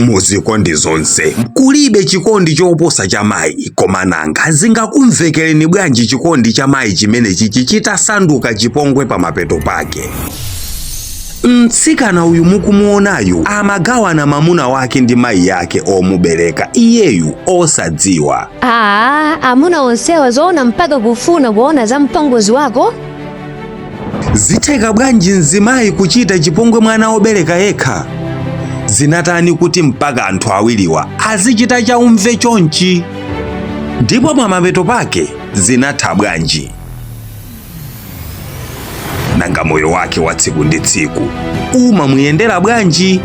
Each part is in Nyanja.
Muzikondi zonse kulibe chikondi choposa cha mayi, koma nanga zingakumvekereni bwanji chikondi cha mayi chimene chichi chitasanduka chipongwe pamapeto pake? Mtsikana uyu mukumuonayu amagawana mamuna wake ndi mayi yake omubereka iyeyu osadziwa. Aa, amuna onsewa zoona mpaka kufuna kuona za mpongozi wako? Zitheka bwanji mzimayi kuchita chipongwe mwana obereka yekha? Zinatani kuti mpaka anthu awiriwa azichita chaumve chonchi? Ndipo pamapeto pake zinatha bwanji? Nanga moyo wake wa tsiku ndi tsiku umamuyendera bwanji?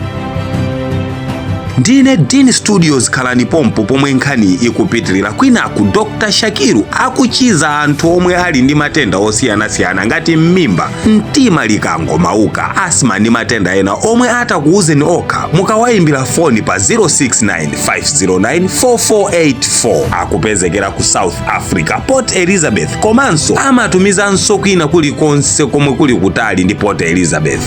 Ndine Dean Studios, khalani pompo pomwe nkhani ikupitirira. Kwinaku Dr Shakiru akuchiza anthu omwe ali ndi matenda osiyanasiyana ngati mmimba, mtima likangomauka, asthma ndi matenda ena omwe atakuuzeni okha mukawayimbira foni pa 069 509 4484. Akupezekera ku South Africa, Port Elizabeth, komanso amatumizanso kwina kulikonse komwe kuli kutali ndi Port Elizabeth.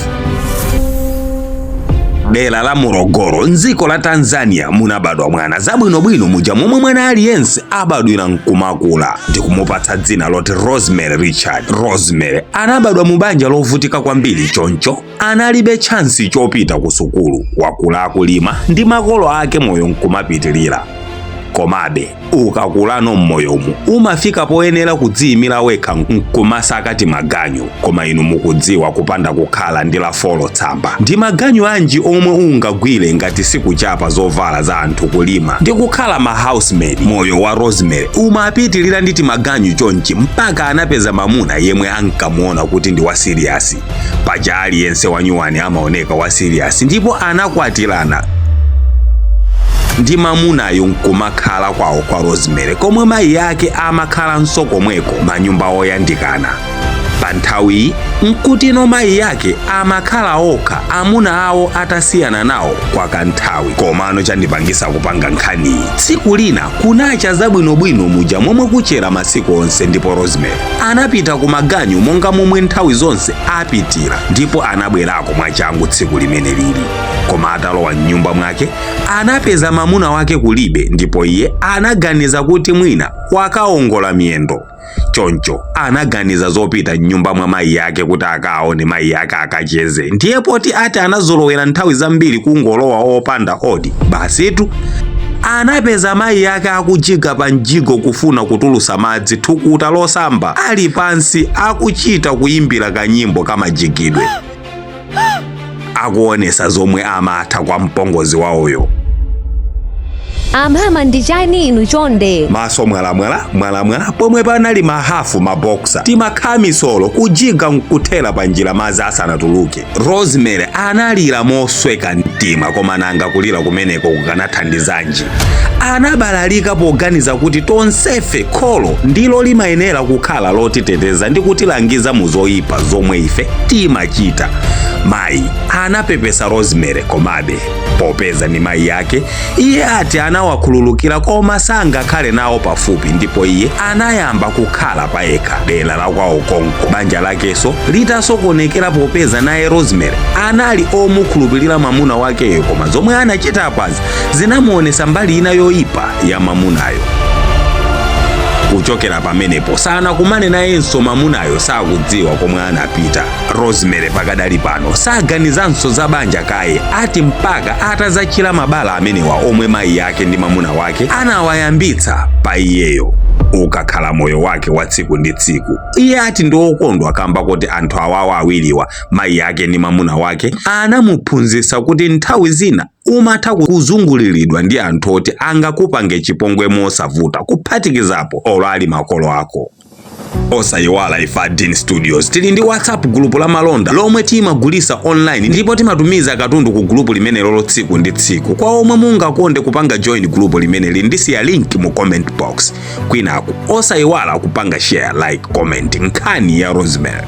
Dera la Morogoro, mdziko la Tanzania, munabadwa mwana zabwinobwino muja momwe mwana aliyense abadwira nkumakula, ndikumupatsa dzina loti Rosemary Richard. Rosemary anabadwa mu banja lovutika kwambiri, choncho analibe chance chopita ku sukulu. Wakula akulima ndi makolo ake, moyo nkumapitirira. Komabe ukakulano m'moyomu umafika poyenera kudziyimira wekha nkumasaka timaganyu. Koma inu mukudziwa, kupanda kukhala ndi la folo tsamba, ndi maganyu anji omwe ungagwire ngati sikuchapa zovala za anthu, kulima ndi kukhala ma housemaid? Moyo wa Rosemary umapitirira ndi timaganyu chonchi mpaka anapeza mamuna yemwe ankamuona kuti ndi wa serious. Paja aliyense wanyuwani amaoneka wa serious. Ndipo anakwatirana ndi mamunayo nkumakhala kwawo kwa Rosemary, komwe mayi ake amakhalanso komweko, manyumba oyandikana. Pa nthawiyi nkutino mayi yake amakhala okha, amuna awo atasiyana nawo kwa kanthawi. Komano chandipangisa kupanga nkhaniyi, tsiku lina kunacha zabwinobwino muja momwe kuchera masiku onse, ndipo Rosemary anapita ku maganyu monga momwe nthawi zonse apitira, ndipo anabwerako mwachangu tsiku limene lili. Koma atalowa mnyumba mwake anapeza mamuna wake kulibe, ndipo iye anaganiza kuti mwina wakaongola miyendo. Choncho anaganiza zopita mnyumba mwa mayi yake kuti akaone mayi yake, akacheze. Ndiye poti ati anazolowera nthawi zambiri kungolowa opanda odi, basitu anapeza mayi yake akujiga pa mjigo kufuna kutulusa madzi thukuta losamba, ali pansi akuchita kuyimbira kanyimbo kamajigidwe, akuonesa zomwe amatha kwa mpongozi wawoyo. Amama, ndi chani inu chonde? Maso mwalamwala mwalamwala pomwe panali mahafu, maboksa, timakhamisolo, kujiga nkuthera pa njira madzi asanatuluke. Rosemary analira mosweka mtima, koma nanga kulira kumeneko kukanathandizanji? Anabalalika poganiza kuti tonsefe kholo ndilo limayenera kukhala lotiteteza ndi kutilangiza mu zoyipa zomwe ife timachita. Mayi anapepesa Rosemary, komabe popeza ndi mayi yake, iye ati anawakhululukira koma sangakhale nawo pafupi, ndipo iye anayamba kukhala payekha dera la kwawo konko. Banja lakenso litasokonekera, popeza naye Rosemary anali omukhulupirira mwamuna wakeyo, koma zomwe anachita apazi zinamuonesa mbali ina yoyipa ya mamunayo. Kuchokera pamenepo sanakumane nayenso mamunayo, sakudziwa komwe anapita. Rosemary pakadali pano saganizanso za banja kaye, ati mpaka atazachira mabala amenewa omwe mayi yake ndi mamuna wake anawayambitsa pa iyeyo. Ukakhala moyo wake wa tsiku ndi tsiku, iye ati ndi wokondwa kamba kuti anthu awawa awiriwa, mayi yake ndi mamuna wake, anamuphunzitsa kuti nthawi zina umatha kuzunguliridwa ndi anthu oti angakupange chipongwe mosavuta, kuphatikizapo olo ali makolo ako. Osayiwala, ife a Dean Studios tili ndi WhatsApp group la malonda lomwe timagulisa online, ndipo timatumiza katundu ku group limenelo tsiku ndi tsiku. Kwa omwe mungakonde kupanga join group limeneli, ndisiya link mu comment box. Kwinaku osayiwala kupanga share, like, comment nkhani ya Rosemary.